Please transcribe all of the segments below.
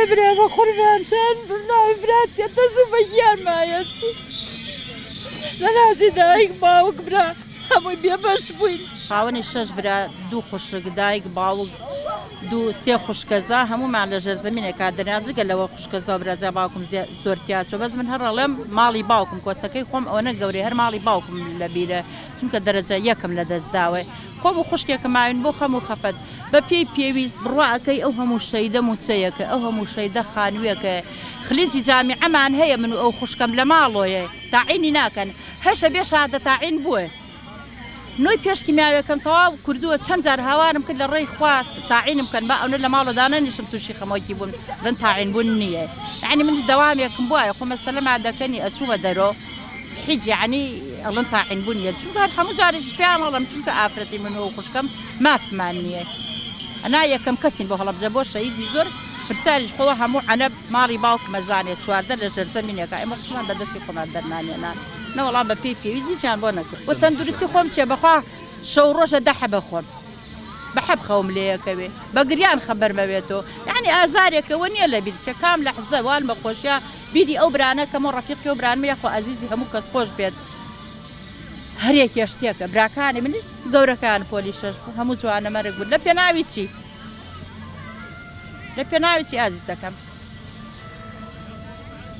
ئەی برا بە قوربانتان بم ناوی برات تێ دەست و بە گیان مایەت لە نازی دایک باوک برا هەمووی بێبەش بووین. خاوەنی شەش برا دوو خوشک دایک باوک دوو سێ خوشکەزا هەموومان لە ژێرزەمینێکا دەرا جگە لەوە خوشکەزا و برازای باوکم زۆر تیا چوە بەس من هەر ئەڵێم ماڵی باوکم کۆسەکەی خۆم ئەوەنە گەورەیە هەر ماڵی باوکم لە بیرە چونکە دەرەجە یەکم لە دەست داوێ خۆم و خوشکێکم ماوین بۆ خەم و خەفەت بە پێی پێویست بڕوا ئەکەی ئەو هەموو شەیدە موچەیەکە ئەو هەموو شەیدە خانوێکە خلیجی جامیعەمان هەیە من و ئەو خوشکەم لە ماڵۆیە تاعینی ناکەن هەشە بێ شادە تاعین بووە نۆی پێش کیمیاوێکم تەواو کردووە چەند جار هاوارم کرد لە ڕێی خوا تاعینم کەن با ئەونە لە ماڵە دانەنیشم تووشی خەمۆکی بوون ڕن تاعین بوون نییە یعنی منیش دەوامێکم بوایە خۆ مەسەلە مادەکەنی ئەچوومە دەرۆ حیج یعنی ئەڵن تاعین بوون نییە چونکە هەر هەموو جارێکیش پێیان ئەڵێم چونکە ئافرەتی من و خوشکەم مافمان نییە ئەنا یەکەم کەسین بۆ هەڵەبجە بۆ شەهیدی زۆر پرسیاریش خۆ هەموو عەنەب ماڵی باوکم ئەزانێ 14 لە ژێرزەمینێکا ئێمە خۆمان بە دەستی خۆمان دەرمانێنان نەوەڵا بە پێی پێویست هیچیان بۆ نەکرد بۆ تەندروستی خۆم چیە بەخوا شەو ڕۆژە دە حەبە خۆم بە حەب خەوم لێیەکەوێ بە گریان خەبەرمەوێتەوە یعنی ئازارێکە وە نییە لە بیر چێ کام لەحزە وان بە خۆشیا بیری ئەو برانە کەم و ڕەفیقی ئەو برانم یاخوا ئازیزی هەموو کەس خۆش بێت هەر یەکێ شتێکە براکانی منیش گەورەکان پۆلی شەش بوو هەموو جوانە مەرگ بوو لە پێناوی چی لە پێناوی چی ئازیزەکەم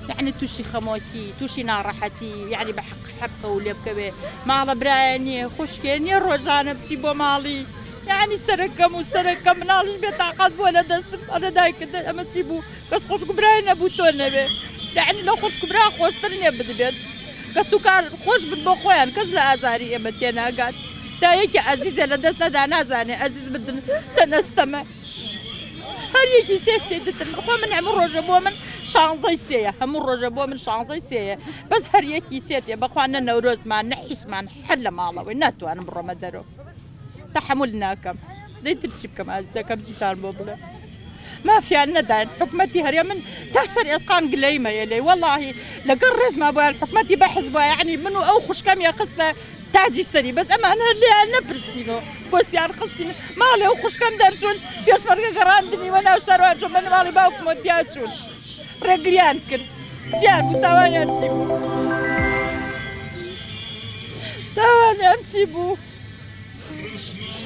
یعنی تووشی خەمۆکی تووشی ناڕەحەتی یعنی بە حەق حەبکە و لێ بکەوێ ماڵە برایە نییە خوشکێ نییە ڕۆژانە بچی بۆ ماڵی یعنی سەرەکەم و سەرەکەم مناڵیش بێ تاقەت بووە لە دەستم ئەلە دایکت ئەمە چی بوو کەس خوشک و برای نەبوو تۆ نەبێ یعنی لە خوشک و برا خۆشتر نییە بدبێت کەس و کار خۆش بن بۆ خۆیان کەس لە ئازاری ئێمە تێناگات تا یەکی ئەزیزە لە دەست نەدا نازانێ ئەزیز بدن چەند ئەستەمە هەر یەکی سێ شتێ دتن خۆ من هەموو ڕۆژە بۆ من شانزەی سێیە هەموو ڕۆژە بۆ من شانزەی سێیە بەس هەر یەکی سێتێ بەخوا نە نەورۆزمان نە حیزمان هەر لە ماڵەوەی ناتوانم بڕۆمە دەرۆ تەحەمول ناکەم دەی تر چی بکەم ئازیزەکەم چیتان بۆ بڵێم مافیان نەداین حکومەتی هەرێ من تا سەر ئێسقان گلەیمە لێی وەڵاهی لەگەڵ ڕێزما بۆیان حکومەتی بەحس بووە یعنی من و ئەو خوشکەم یە خستە تاجی سەری بەس ئەمان هەر لێیان نەپرسین و پۆستیان خستین ماڵێ و خوشکەم دەرچوون پێشمەرگە گەڕاندنی وە ناو شاروان چۆن بە ماڵی باوکمەوە تیا چوون ڕێگریان کرد چیان بوو تاوانیان چی بوو تاوانیان چی بوو؟